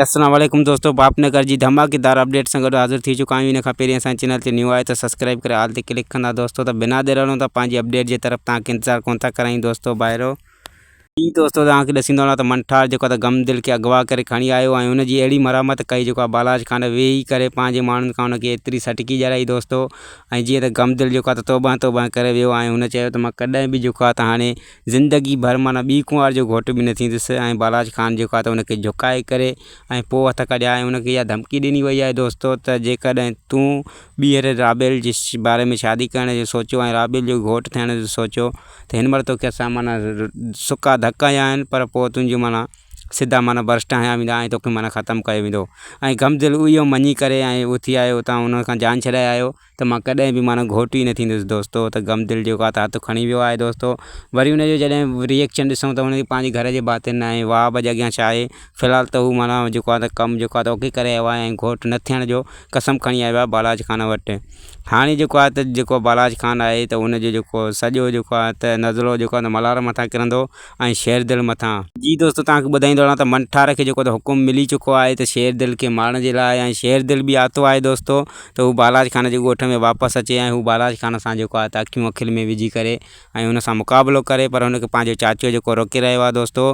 السلام عليڪم دوستو باپ نگر جي ڌماڪيدار اپڊيٽ سان گڏ حاضر ٿي چڪا آهيون ان کان پهرين اسان چينل تي نيو آهي ته سبسڪرائب ڪري آل تي ڪلڪ ڪندا دوستو ته بنا دير هلون ٿا پنهنجي اپڊيٽ جي طرف توهان کي انتظار ڪون ٿا ڪرايون دوستو ڀائرو. جي دوستو توهان کي ڏسيندو هلان ته منٺار جيڪو آهي ته غم دل کي اغوا ڪري کڻي آيو ۽ ان جي اهڙي مرمت ڪئي جيڪو آهي بالاچ خان ويهي ڪري پنهنجي ماڻهن کان ان کي ايتري سٽڪي ڏيارائي دوستو ۽ جيئن ته غم دل جيڪو آهي ته توبه توبه ڪري ويو ۽ هن چيو ته مان ڪڏهن به جيڪو آهي ته هاڻي زندگي ڀر معنيٰ ٻي ڪنوار جو گهوٽ به نه ٿيندس ۽ بالاچ خان جيڪو آهي ته ان کي جهڪائي ڪري ۽ پوء هٿ ڪڍيا ۽ ان کي اها ڌمڪي ڏني وئي آهي دوستو ته جيڪڏهن تون ٻيهر رابيل جي باري ۾ شادي ڪرڻ جو سوچيو ۽ رابيل جو گهوٽ ٿيڻ جو سوچيو ته هن مهل توکي اسان معنيٰ سڪا ڌڪ هنيا آهن پر پوء تنهنجو معنيٰ سڌا معنيٰ برسٽ هنيا ويندا ۽ توکي معنيٰ ختم ڪيو ويندو ۽ غم دل اهو مڃي ڪري ۽ اٿي آيو اتان ان کان جان ڇڏائي آيو ته مان ڪڏهن به معنيٰ گهوٽ ئي نه ٿيندس دوستو ته غم دل جيڪو آهي ته هٿ کڻي ويو آهي دوستو وري ان جو جڏهن ريئڪشن ڏسون ته ان جي پنهنجي گهر جي ڀاتين ۽ واهه جي اڳيان ڇا آهي في الحال ته هو معنيٰ جيڪو آهي ته ڪم جيڪو آهي ته اوڪي ڪري آيو آهي ۽ گهوٽ نه ٿيڻ جو قسم کڻي آيو آهي بالاچ خان وٽ هاڻي جيڪو آهي ته جيڪو بالاچ خان آهي ته ان جو جيڪو سڄو جيڪو آهي ته نزلو جيڪو آهي ته ملهار مٿان ڪرندو ۽ شير دل مٿان. جي دوستو توهان کي ٻڌائيندو هلان ته منٺار کي جيڪو ته حڪم ملي چڪو آهي ته شير دل کي مارڻ جي لاء ۽ شير دل به آتو آهي دوستو ته هو بالاچ خان جي ڳوٺ ۾ واپس اچي ۽ هو بالاچ خان سان جيڪو آهي ته اکيون اکين ۾ وجهي ڪري ۽ ان سان مقابلو ڪري پر هن کي پنهنجو چاچو جيڪو روڪي رهيو آهي دوستو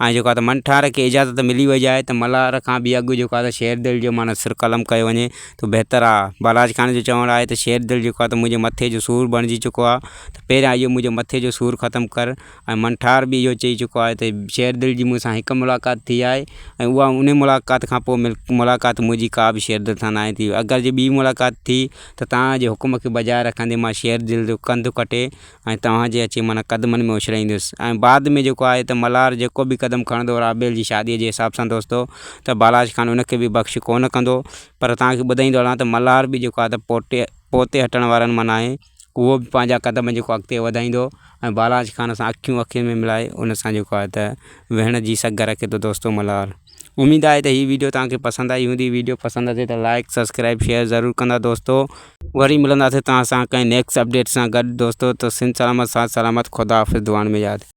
۽ جيڪو آهي ته منٺار کي اجازت ملي وئي آهي ته ملهار کان به اڳ جيڪو آهي ته شير دل جو معنيٰ سر قلم ڪيو وڃي ته بهتر آهي بالاچ خان جو چوڻ آهي ته شير دل جيڪو آهي ته منهنجي مٿي جو سور بڻجي چڪو آهي ته پهريان اهو منهنجو مٿي جو سور ختم ڪر ۽ منٺار به اهو چئي چڪو آهي ته شير دل جي مون سان هڪ ملاقات ٿي آهي ۽ اها ان ملاقات کان پوء ملاقات منهنجي ڪا به شير دل سان ناهي ٿي اگر جي ٻي ملاقات ٿي ته توهان جي حڪم کي بجاء رکندي مان شير دل جو ڪنڌ ڪٽي ۽ توهان جي اچي معنيٰ قدمن ۾ اڇلائيندس ۽ بعد ۾ جيڪو آهي ته ملهار جيڪو به قدم کڻندو رابيل جي شاديء جي حساب سان دوستو ته بالاچ خان ان کي به بخش ڪونه ڪندو پر توهان کي ٻڌائيندو هلان ته ملهار به جيڪو آهي ته پوٽي پوئتي هٽڻ وارن مان ناهي اهو به پنهنجا قدم جيڪو اڳتي وڌائيندو ۽ بالاچ خان سان اکيون اکين ۾ ملائي ان سان جيڪو آهي ته ويهڻ جي سگهه رکي ٿو دوستو ملهار اميد آهي ته هي ويڊيو توهان کي پسند آئي هوندي ويڊيو پسند اچي ته لائڪ سبسڪرائب شيئر ضرور ڪندا دوستو وري ملنداسين توهان سان ڪنهن نيڪسٽ اپڊيٽ سان گڏ دوستو ته سنڌ سلامت ساٿ سلامت خدا حافظ دعائن ۾ ياد.